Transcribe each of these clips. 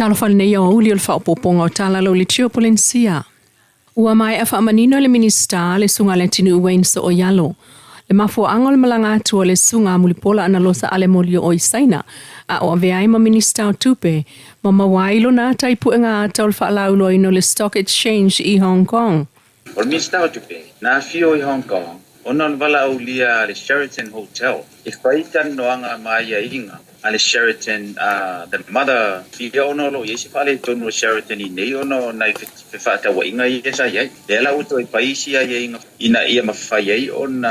Talofa lenei aoauli o le faaopoopoga o tala lau Litio Polenisia. Ua maea faamanino e le Minisita le Susuga a Leatinuu Wayne Sooialo le mafuaaga o le malaga atu a le Susuga Mulipola Anarosa Ale Molioo i Saina a o avea ai ma Minisita o Tupe ma maua ai lona ata i puega ata o le faalauiloaina o le Stock Exchange i Hong Kong. O le Minisita o Tupe, na afio i Hong Kong ona o le valaaulia a le Sheraton Hotel e fai talanoaga ma aiaiga a le Sheraton a The Mother ia ona o lo o i ai se faaletonu o Sheraton i nei ona o nai fefaatauaiga ia sa i ai. Lea la ua toe fai isi aiaiga ina ia mafai ai ona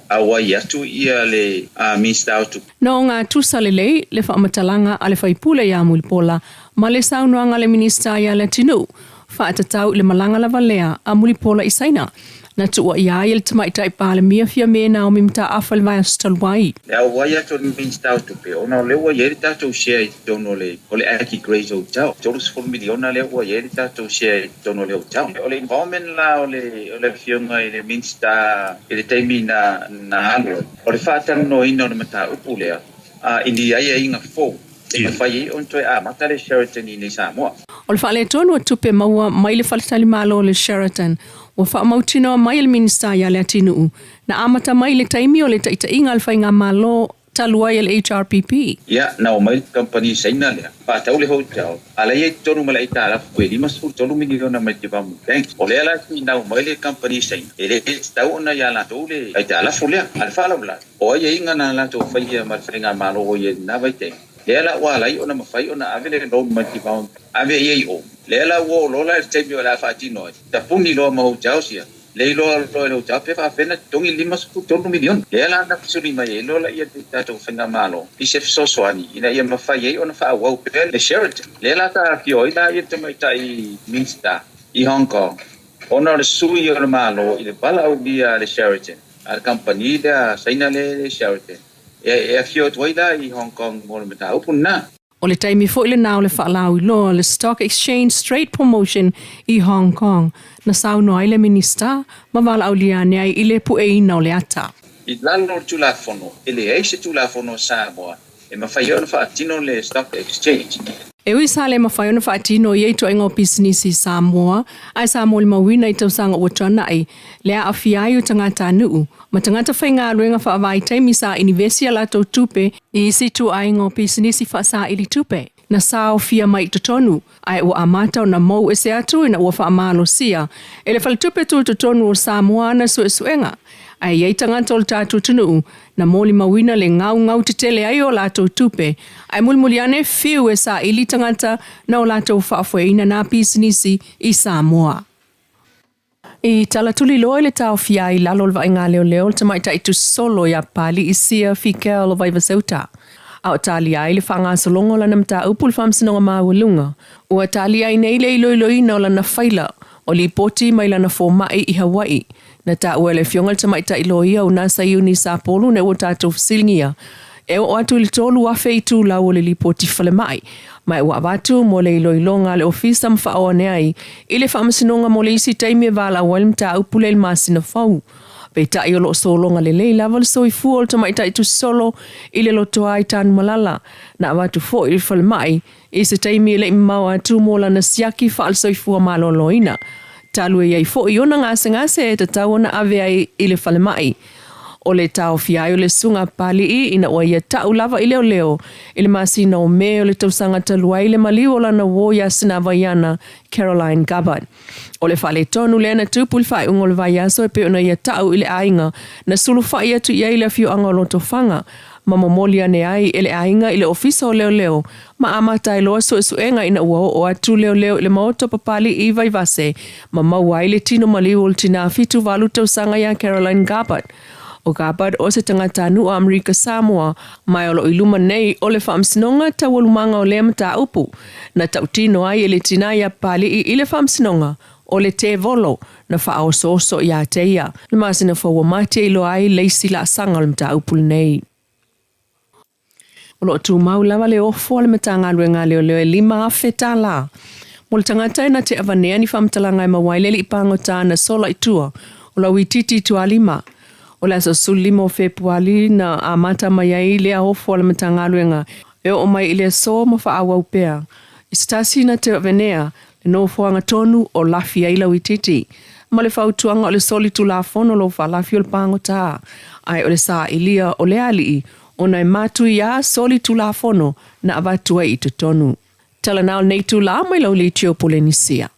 auai atu ia le Minisita o Tupe. Na ogatusa lelei le faamatalaga a le faipule ia Mulipola ma le saunoaga a le Minisita ia Leatinuu faatatau i le malaga lava lea a Mulipola i Saina na tuuaia ai e le Tamaitai Palemia Fiame Naomi Mataafa i le vaiaso talu ai. Le auai atu o le Minisita o Tupe ona o lea ua i ai le tatou share i totonu o le Aggie Grey's Hotel, 30 miliona lea ua i ai le tatou share i totonu o le hotel. O le involvement la o le Afioga i le Minisita i le taimi na alu ai, o le faatalanoaina o le mataupu lea i ni aiaiga fou e mafai ai ona toe amata le Sheraton i inei i Samoa. O le faaletonu o tupe maua mai le faletalimalo o le Sheraton ua faamautinoa mai e le Minisita ia Leatinuu na amata mai i le taimi o le taitaiga a le Faigamalo talu ai a le HRPP. Ia, na omai le kamupani Saina lea, faatau le hotel, a la e i ai i totonu ma le aitalafu e 53 miliona mai le Development Bank. O lea la e finau mai le kamupani Saina, e le tatau ona ia latou le aitalafu lea. A o le faalavelave, O aiaiga na latou faia ma le faigamalo o i ai i lena vaitaimi, lea la ua ala ai ona mafai ona ave le loan mai le Development ave i ai o. Lea la ua oo loa la i le taimi o le a faatino ai, tapuni loa ma hotels ia, le iloa loa e le hotel pe faapefea ona totogi le 53 miliona. Lea la na fesili mai ai loa laia le tatou faigamalo i se fesoasoani ina ia mafai ai ona faaauau pea le Sheraton. Lea la sa afio ai la ia le tamaitai Minista i Hong Kong ona o le sui o le Malo i le valaaulia a le Sheraton. A le kamupani lea a Saina lea e Sheraton, e afio atu ai la i Hong Kong mo le mataupu lena. O le taimi foi lena o le faalauiloa o le Stock Exchange Straight Promotion i Hong Kong, na saunoa ai le Minisita ma valaaulia ane ai i le pueina o le ata. I lalo o le Tulafono, e leai se Tulafono a Samoa e mafai ai ona faatino le Stock Exchange. E ui sa le mafai ona faatino ia ituaiga o pisinisi i Samoa, ae sa molimauina i tausaga ua tuanai, le aafia ai o tagatanuu ma tagata faigaluega faavaitaimi sa inivesi a latou tupe i isi ituaiga o pisinisi faasaili tupe na saofia mai i totonu, ae ua amata ona mou ese atu ina ua faamalosia e le Faletupe Tutotonu o Samoa ana suesuega. Ae i ai tagata o le tatou atunuu na molimauina le gaugau tetele ai o latou tupe, ae mulimuli ane fiu e saili tagata na o latou faafoeina nā pisinisi i Samoa. I tala tuliloa i le taofia ai i lalo o le vaaiga leoleo o le tamaitai tusosolo ia Papalii Sia Fikel o Vaivaseuta, a o talia ai le faagasologa o lana mataupu i le Faamasinoga Maualuga, ua talia ai nei le iloiloina o lana faila o lipoti mai lana fomai i Hawaii. Na taua e le Afioga i le Tamaitai Loia o Nasa Iuni Sapolu ina ua tatou fesiligia e oo atu i le 3,000 itulau o le lipoti falemai, ma ua avatu mo le iloiloga a le Ofisa ma faaoo ane ai i le Faamasinoga mo le isi taimi e valaau ai le mataupu lea i le masina fou. Peitai o lo o sologa lelei lava le soifua o le tamaitai tusisolo i le lotoa i Tanumalala. Na avatu foi i le falemai i se taimi e le i mamao atu mo lana siaki faale-soifua maloloina, talu e i ai foi ona gasegase e tatau ona ave ai i le falemai. O le taofia ai o le Susuga a Papalii ina ua ia ta'u lava i leoleo i le masina o Me o le tausaga talu ai le maliu o lana uo iā Sinavaiana, Caroline Gabbard. O le faaletonu lea na tupu i le faaiuga o le vaiaso e pei ona ia ta'u i le aiga na sulufa'i atu i ai le afioaga o Lotofaga ma momoli ane ai e le aiga i le Ofisa o Leoleo ma amata ai loa suesuega ina ua oo atu leoleo i le maota o Papalii i Vaivase ma maua ai le tino maliu o le tinā 78 tausaga ia Caroline Gabbard. O Gabbard o se tagatanuu a Amerika Samoa ma o lo o i luma nei o le Faamasinoga Taualumaga o lea mataupu na tautino ai e le tinā ia Papalii i le Faamasinoga o le tevolo na faaosooso ia te ia. Le masina fou ua mate iloa ai le isi laasaga o le mataupu lenei. O lo o tumau lava le ofo a le Matagaluega a Leoleo e $5,000 mo le tagata e na te avanea ni faamatalaga e maua ai le alii pagota na sola i tua o Lauitiiti i Tualima. O le aso 15 o Fepuali na amata mai ai lea ofo a le Matagaluega e oo mai i le aso ma faaauau pea. I se tasi na te avenea le nofoaga tonu o lafi ai lauitiiti ma le fautuaga o le solitulafono lou faalafi o le pagota, ae o le sailia o le alii ona e matuia solitulafono na avatu ai i totonu. Tala na o lenei itulā mai lau leitio Polenisia.